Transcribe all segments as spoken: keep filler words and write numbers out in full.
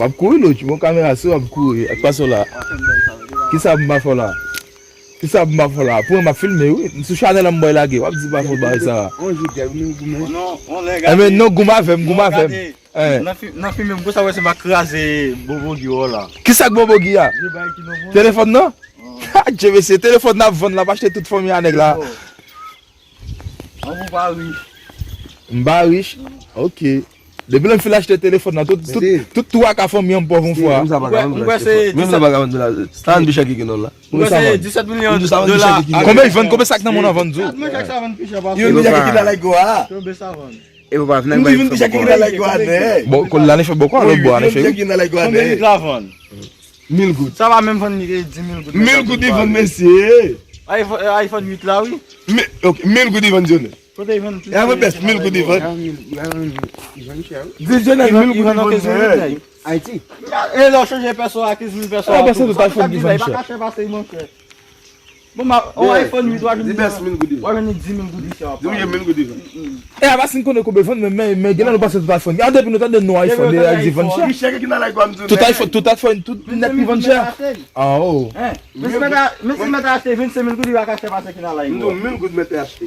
W ap kouri, Lotch. Bon, kamera sou, w ap kouri. Ak pa sou la. Kisa m pa fè w la? Kisa m pa fè w la? Pran, m ap filme, wi. M sou chanèl an, m bay lage. W ap di m pa fè w bagay sa. Enben, non, goum avè m, goum avè m. Nan fi-, nan fim, m konsa wè se m a kraze bobo Guy la. Kisa k bobo Guy a? Telefòn nan? Adje, mesye, telefòn n ap vann la, m achte tout fanmi a nèg la. An, ou pa rich. M pa rich? Ok. Depi lè m fin achte telefòn nan, tout, tout, tout twa ka fanmi an m pòv yon fwa. Menm sa pa ka vann. Menm sa pa ka vann dola. Sa vann pi chè ki nan la. Ou kwè se disèt milyon dola? Konbyen l vann? Konbyen sak nan moun an vann di w? Yon milyon ki nan like ou a. Konbyen sa vann? E papa, vin ak bay fè bòkò. Bòkò la, ann fè bòkò a lòt bò, ann fè. Konbyen li la vann? Mil goud. Sa pa menm vann li, di mil goud. Mil goud li vann, mesye. iPhone, iPhone uit la, wi. Ok, mil goud li vann, Dionè. Kote li vann? E avè bès, mil goud li vann. Di Dionè, mil goud li vann, mesye. Ayiti. E lè w chanje pèso a kenz mil pèso a tou. Sa vle di la, li pa ka chè pase, monchè. Bon, ma, on iPhone uit, w a jwenn li, w a jwenn li di mil goud isi a. Di w ye mil goud isi. E a pa si n konnen konbyen vann, men, men, men, gen lè nou pase tout iPhone. Gade pou nou tande non iPhone, de a di vann chè. Tout iPhone, tout iPhone, tout nèt li vann chè. Ah, oh. Men si mèt a, men si mèt a achte vennsenk mil goud, li pa ka chè pase ki nan la. M di w mil goud mèt a achte.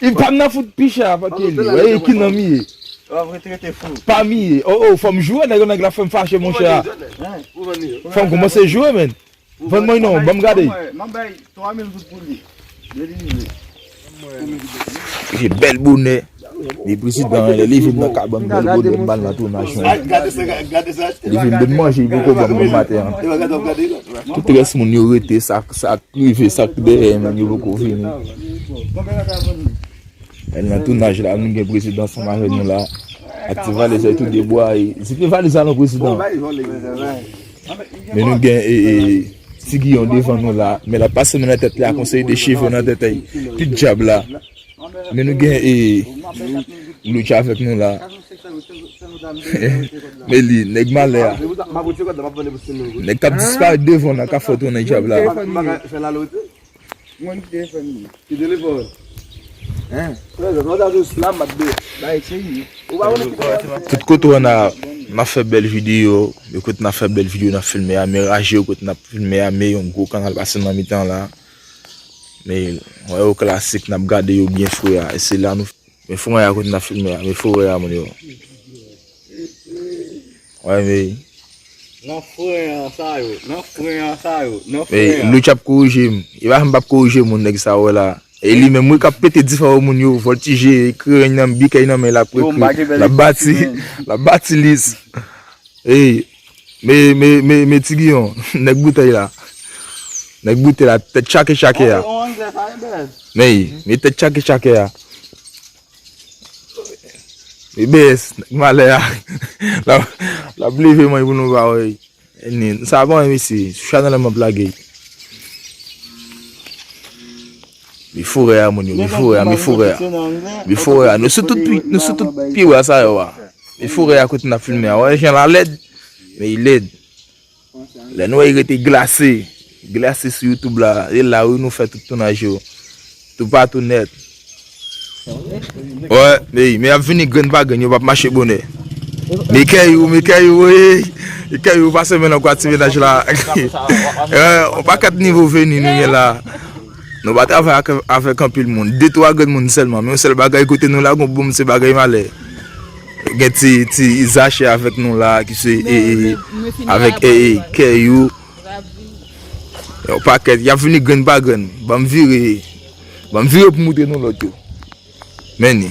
Li pa nan fout pi chè a, pa ke li. Wè, ki nan mi ye. W ap rete, rete fou. Pa mi ye. Oh, oh, fò m joure nèg, nèg la fè m fache, monchè. Fò m kòmanse joure, men. Vann mwen non, ban m gade. M ap bay twa mil goud pou li. Delivre. Se bèl bonè. Li prezidan, lè li vin nan kabann, bèl bonè, m al nan tounaj mwen. Li vin ban m manje, li poko ban m bon maten an. Tout rès moun yo rete, sa, sa k rive, sa k dèyè, men yo poko vini. Nan tounaj la, nou gen prezidan ansanm avèk nou la. Ak ti valiz la, tout debwaye. Se te valiz la non, prezidan. Men nou gen, e, e, Ti Giyon devan nou la. Men l ap pase men nan tèt li ak yon seri de cheve nan tèt li. Ti dyab la. Men nou gen, e, Lotch avèk nou la. Men li, nèg malè a. Nèg k ap disparèt devan w la, k ap fè w tounen dyab la. Mwen ki telefòn li. Ki telefòn? Hein? Frè, sa w ta jwe slam ap de. Bay cheri. Ou pa konnen ki telefòn? Tout kote w ann a, n ap fè bèl videyo, yo kote n ap fè bèl videyo, n ap filme a, men raje yo kote n ap filme a, men yon gwo kanal pase nan mitan la. Men, wè yo klasik, n ap gade yo byen fre a. E se la nou Men forè a kote n ap filme a, men forè a moun yo. Wè, men. Nan forè a sa yo, nan forè a sa yo, nan forè a. Lotch ap korije m. E pa m p ap korije moun nèg sa yo la. E li menm wi k ap pete dife yo moun yo, vòltije, ekri nan bikèy nan men l ap ekri. L ap bati, l ap bati lis. Ey, men, men, men, men Ti Giyon, nèg boutèy la. Nèg boutèy la, tèt chake chake a. Men, men tèt chake chake a. E B S, nèg malè a. L ap, l ap leve men pou nou pa wè. Ni, sa bon, mesye, sou chanèl la m ap lage. Men forè a, moun yo, men forè a, men forè a. Men forè a, nou sou tout pi, nou sou tout pi bwa sa yo a. Men forè a kote n ap filme a. Wè jan l a lèd, men li lèd. Lè nou wè li rete glase, glase sou YouTube la, e la wi nou fè tout tounaj yo. Toupatou nèt. Wè, men, men y ap vini grenn pa grenn, yo p ap mache bonè. Men kè yo, men kè yo, ey! Men kè yo, pase men nan kwa ti mennaj la. Yon pakèt nivo vini nou gen la. Nou pa travay ak, avèk anpil moun. De, twa grenn moun sèlman. Men yon sèl bagay kote nou la, gon bonm se bagay malè. Gen ti, ti Zache avèk nou la, ki se, e, e, avèk, e, e, kè yo. Yon pakèt, y ap vini grenn pa grenn. Ban m vire. Ban m vire pou m moutre nou lòt yo. Men ni.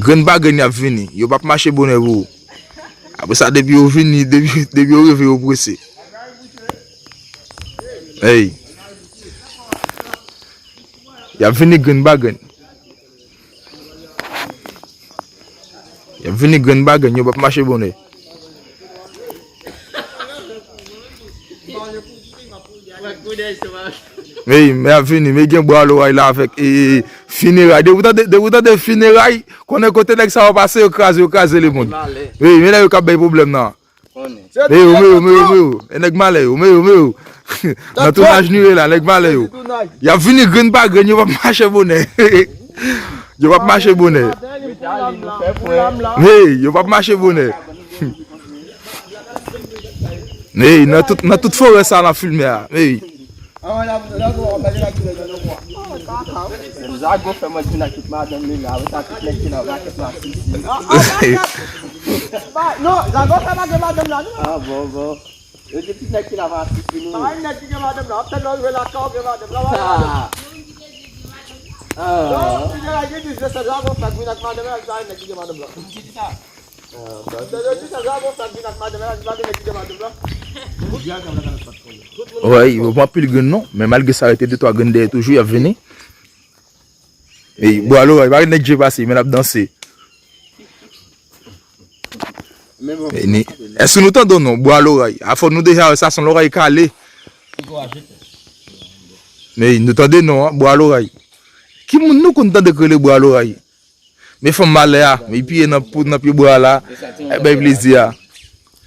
Grenn pa grenn y ap vini. Yo p ap mache bonè pou ou. Apre sa, depi yo vini, depi, depi yo rive, yo prese. Ey. Y ap vini grenn pa grenn. Y ap vini grenn pa grenn, yo p ap mache bonè. Men, men y ap vini, men gen bwa loway la avèk, e, e, fineray. Depi w tande, depi w tande fineray, konnen kote nèg sa yo pase, yo kraze, yo kraze lemonn. Wi, men nèg yo k ap bay pwoblèm nan. Men yo, men yo, men yo, men yo. E nèg malè yo, men yo, men yo. Nan tounaj nou ye la, nèg malè yo. Y ap vini grenn pa grenn, yo p ap mache bonè. Yo p ap mache bonè. Men, yo p ap mache bonè. Ey, nan tout, nan tout forè sa n ap filme a. Ey. Zago fè mwen vin ak tout madanm li la, wè sa tout nèg ki nan rakèt la sisi. Non, Zago fè pa gen madanm la, non. Ah, bon, bon. Yo di tout nèg ki la va sisi nou. Pa gen nèg ki gen madanm la, ap tande lè w rive lakay ou gen madanm la, wè madanm. Ah. Non, si gen la gen biznes, se Zago fè vin ak madanm la, sa nèg ki gen madanm la. Wi, yo pran pil grenn non, men malgre sa rete de twa grenn dèyè toujou, y ap vini. E bwa loray, pa gen nèg je pase, men l ap danse. Èske nou tande non, bwa loray? A fò nou deja wè sa, se yon loray kale. Men nou tande non, bwa loray. Ki moun nou konn tande k rele bwa loray? Men fanm malè a, men li piye nan, pou, nan pye bwa la, ap bay plezi a.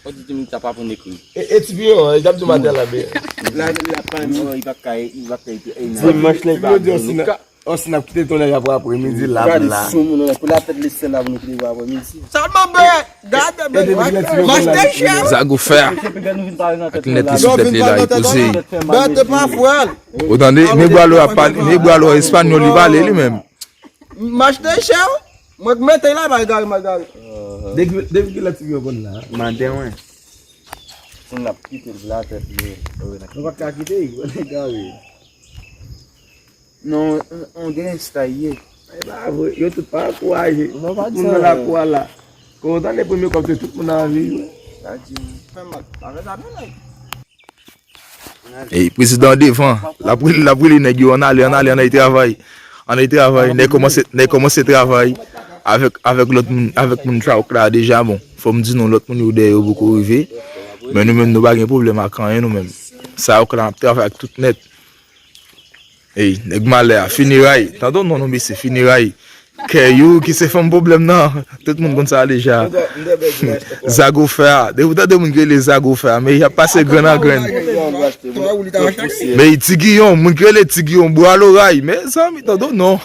Ou di timoun sa pa pou n ekri. E, e ti piyon, e, j ap di maten la, men. La, la pa ni, li pa kay, li pa kay, e, nan. Dimanch, nèg yo di, o, si n ap, o, si n ap kite tonèj apre apremidi, l ap la. Gade sou moun, pou la tèt lestè la, pou nou kite apremidi. Sèlman, bè, gade, bè, mache chè. Zago fè a. Ak linèt li sou tèt li la, li poze. Bè, te pa fwèl. Ou tande, men bwa loray pa, men bwa loray espanyòl, li pale li menm. M achte chè, mwen k mete la, m al gare, m al gare. Depi, depi kilè ti yo konn la? Maten, wi. Si n ap kite l la, tèt li. Nou pa t ka kite l, gare. Non, on, on gen estay ye. E pa vre, yo tout pa ankouraje. Tout moun nan lakou a la. Kon w tande premye kòb, se tout moun anvi jwe. Sa di m. Fè mal. Pa fè sa, non, nèg. Ey, prezidan an devan, l ap rele, l ap rele nèg yo, ann ale, ann ale, ann al travay. Ann al travay, nèg kòmanse, nèg kòmanse travay avèk, avèk lòt moun, avèk moun Traok la deja, bon, fò m di nou, lòt moun yo dèyè yo poko rive. Men nou menm, nou pa gen pwoblèm ak anyen, nou menm. Traok la, n ap travay ak tout nèt. Ey, nèg malè a, fineray. Tande non, non, mesye, fineray. Kèyou ki se fanm pwoblèm nan. Tout moun konn sa deja. Zago fè a. Depi w tande moun ki rele Zago fè a, men y ap pase grenn an grenn. Men Ti Giyon, moun ki rele Ti Giyon, bwa loray. Mezanmi, tande non.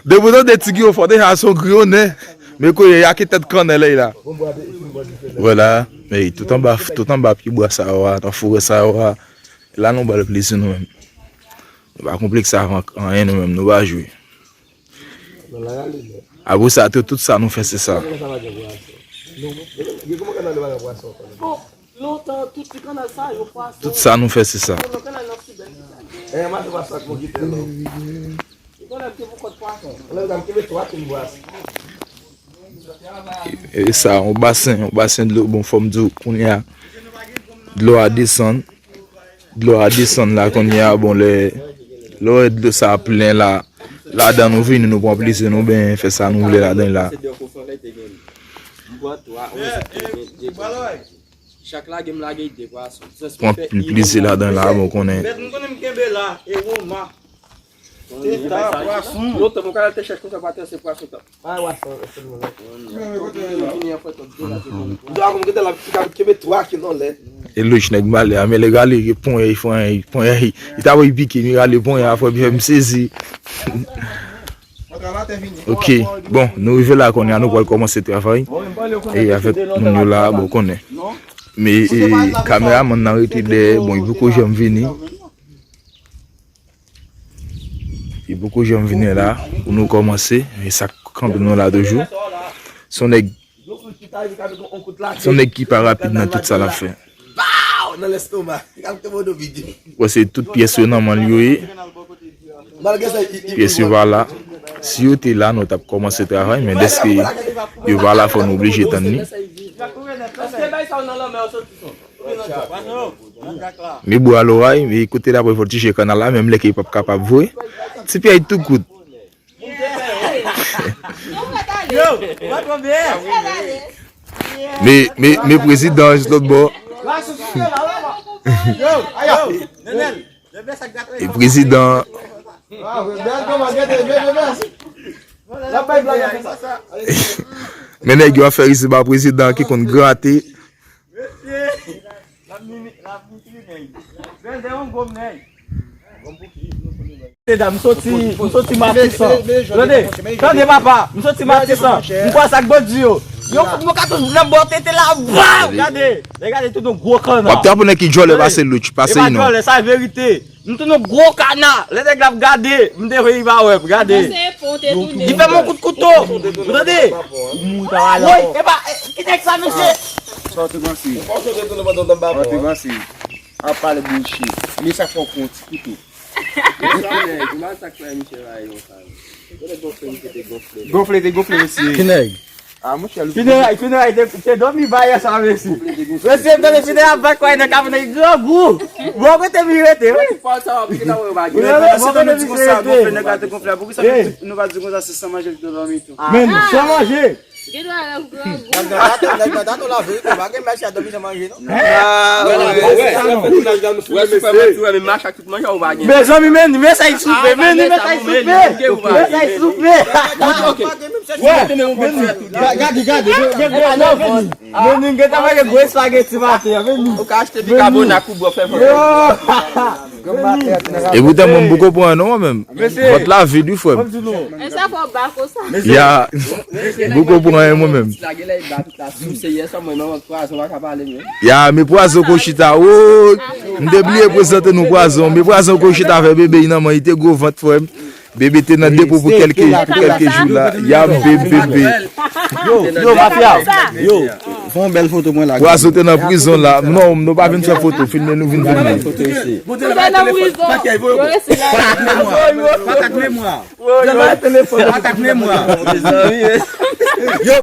Depi w tande Ti Giyon, fò deja se yon griyonnen. Men kounye a ki tèt kannè lè la. Vwala. Men tout anba, tout anba pye bwa sa yo a, nan forè sa yo a. La nou ba l plezi nou menm. Nou pa konplekse avèk anyen nou menm, nou pa jwe. Apre sa tou, tout sa nou fè se sa. Tout sa nou fè se sa. E sa, yon basen, yon basen dlo, bon, fò m di w, kounye a, dlo a desann. Dlo a desann la kounye a, bon, lè, lè w wè dlo sa plen la, ladan nou vini, nou pran plezi nou, ben, fè sa nou vle ladan la. Pran plezi ladan la, bon, konnen. Lontan mwen ka al te chèch konsa pa tè se pwason t ap. Pa pwason sèlman non. Vini an fwèt lòt de la te vini. Dwa konn gentan la ki ka kenbe twa kilo lè. E lòt nèg malè a, men lè gale, li ponyè, li fè, li ponyè, li ta voye pike, li rale ponyè a, fè m sezi. Ok, bon, nou rive la kounye a, nou pral kòmanse travay. E avèk moun yo la, bon, konnen. Men, e, kameramann nan rete dèyè, bon, li poko janm vini. Li poko janm vini la pou nou kòmanse, men sa k kanpe nou la toujou. Se yon nèg, se yon nèg ki pa rapid nan tout sa l ap fè. Wè, se tout pyès yo nan men l yo ye. Pyès yo pa la. Si yo te la, nou t ap kòmanse travay, men dèske yo pa la, fò nou oblije tann li. Men bwa loray, men kote l ap revoltije kannal la, menm lè ke li p ap kapab voye. Ti pyè tou kout. Men, men, men prezidan jis lòt bò. E prezidan. Men nèg yo ap fè riziba prezidan ki konn grate. Mesye, l ap mimi, l ap mimi nèg. Bèl de yon gwo nèg. Mesye dam, m soti, m soti Matisan. Tande, tande papa, m soti Matisan. M kwè sa k bandi yo. Yo fout mwen katouch nan bò tete la, bam! Gade, gade tout yon gwo kana. W ap te aprann ki djòlè pase lòt, pase inan. E pa djòlè, sa verite. M te yon gwo kana. Lè nèg la ap gade, m te veye pa wè, gade. Li fè m yon kout kouto. Ou tande? Woy, e pa, e, ki nèg sa, mesye? Sa w te panse? Ou panse w te tounen pandan w t ap ba mwen? Sa w te panse? Ap pale bouche. Men sa fò w pran yon ti kouto. Gonfle te gonfle, mesye. Ki nèg? Ah, monchè, Finera, Finera te, te dòmi ba yè sa, mesye. Mesye, m tande Finera bat kwa nan kafou nan grangou. Bon kote mi rete, wi. Bon kote mi rete. Gonfle, nèg la te gonfle. Poukisa nou pa di konsa se san manje li te dòmi tou? Men, san manje. Gen dwa nan grangou. Nèg nan dato, nèg nan dato la verite, pa gen mesye a dòmi san manje, non. Ah, wè, wè, wè, wè, wè, men mache ak tout manje ou pa gen. Mezanmi, men, men sa y soupe, men, men sa y soupe. Men sa y soupe. Ok, ok. Wè, men, gade, gade, gade, gade, gade. Men, men, gen ta manje gwo espageti maten an, men. Ou ka achte bikabonat pou bwè, fè vant. Yo. E poutan mwen, m poko pran non, mwen menm. Vant la vid, wi, frè m. E sa fò ba konsa. Ya, m poko pran anyen, mwen menm. Ti lage la, e ba tout la souse, yè sa, mwen menm, ak pwazon, pa ka pale, men. Ya, men pwazon ko chita, o, m te bliye prezante nou pwazon, men pwazon ko chita fè bebe nan men, li te gwo vant, frè m. Bebe te nan depo pou kèlke, pou kèlke jou la. Ya, m bebe, bebe. Yo, yo, mafya. Yo, fè yon bèl foto mwen la. Pwazon te nan prizon la. Non, nou pa vin fè foto, filme nou vin filme. Foto isi. Ou te nan prizon. Yo resi la. Atak memwa. Atak memwa. Yo,